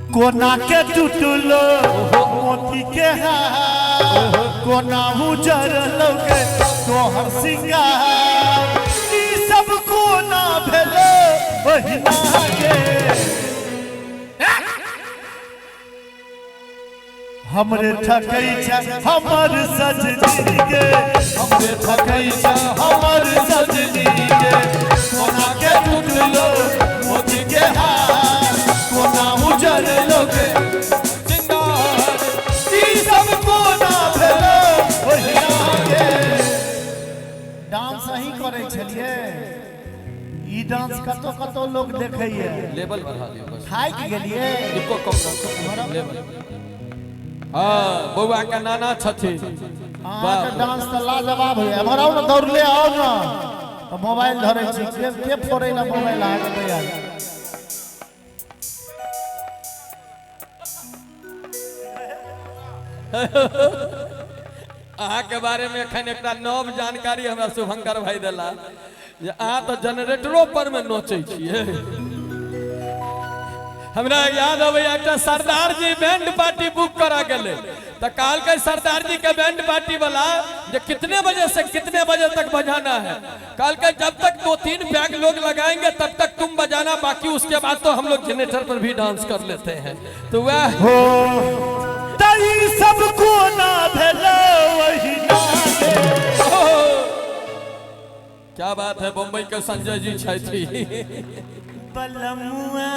कोना के टूटलो मोती के हार, कोना उजरलो के तोहर सिंगार, ई सब कोना भेलो ओहिना के। हमरे ठकै छै हमर सजनी के, हमरे ठकै छै हमर सजनी के। कोना के टूटलो मोती के हार, कोना उजरलो के सिंगार, ई सब कोना भेलो ओहिना के। डांस अहीं करै छलियै, ई डांस कतौ कतौ लोग देखैये। लेवल बढ़ा दियौ बस। थाकि गेलियै। इको कम कम लेवल। हाँ, बौआ के नाना छथिन। अहाँके डांस तऽ लाजवाब होइए। एम्हर आउ ने, दौड़ले आउ ने, तऽ मोबाइल धरै छी। के के फोड़ै लए मोबाइल अहाँके तैयार? अहाँके बारे में एखन एकटा नव जानकारी हमरा शुभंकर भाई देला जे अहाँ तऽ जनरेटरो पर में नोचै छियै। हमरा याद अबैया एकटा सरदार जी बैंड पार्टी बुक करा गेलै, तऽ कहलकै सरदार जी के बैंड पार्टी वाला जे कितने बजे से कितने बजे तक बजाना है। कहलकै जब तक 2-3 बैग लोग लगाएंगे तब तक तुम बजाना, बाकी उसके बाद तो हम लोग जनरेटर पर भी डांस कर लेते हैं। तो वह हो तई सब कोना भेलो ओहिना के। क्या बात है, बम्बई के संजय जी छथि। बलमुआ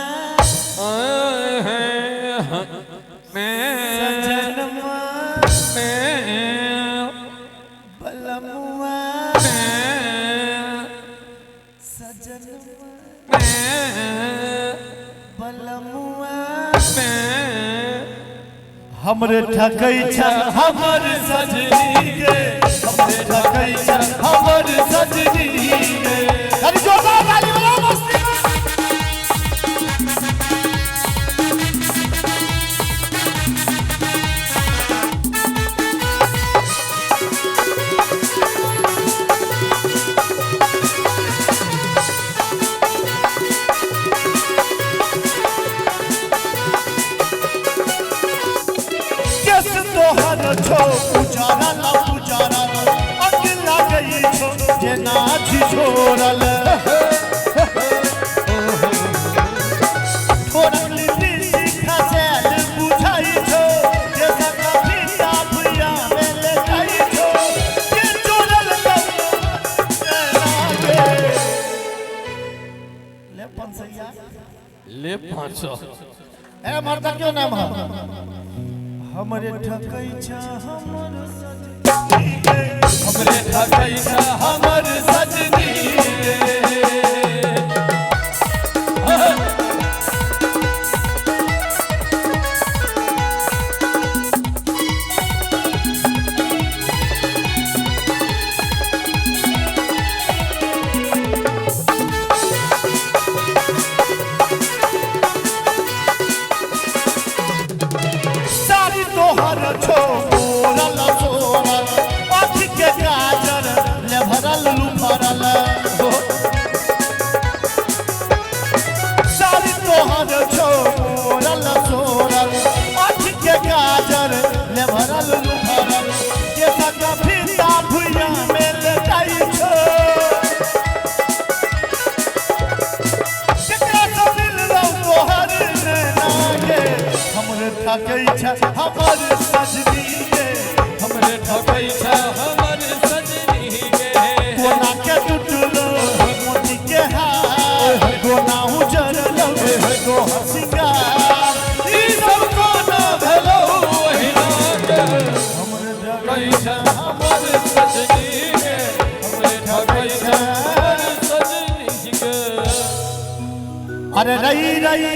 सजनवा, बलमुआ सजनवा, बलमुआ। हमरे ठकै छै हमर सजनी के, हमरे ठकै छै हमर सजनी के। अरे जोरदार ताली बजाओ मस्ती में। केस तोहर छो उजारल उजारल, अंग लागै छो जेना झिझोरल। ठोरक लिपस्टिक खसैल बुझाइ छो, केसक फीता भुइया में लेटाइ छो, के चोरल तेना के। ले पंसैया ले 500। ए मर्दा क्यों नाम है? हमरे ठकै छै हमर सजनी के, हमरे ठकै छै हमर सजनी के। सारी तोहर छो मोरल सोरल, आँख के काजर ले भरल लुफरल। सारी तोहर छो मोरल सोरल, आँख के काजर ले भरल लुफरल, केसक फीता भुइया में लेटाइ छो, केकरा से मिललौ तोहर नैना के। हमरे ठकै छै हमर सजनी के, हमरे ठकै छै हमर सजनी के। कोना के टूटलो मोती के हार, कोना उजरलो तोहर सिंगार, ई सब कोना भेलो ओहिना के। हमरे ठकै छै हमर सजनी के, हमरे ठकै छै हमर सजनी के। अरे रई रई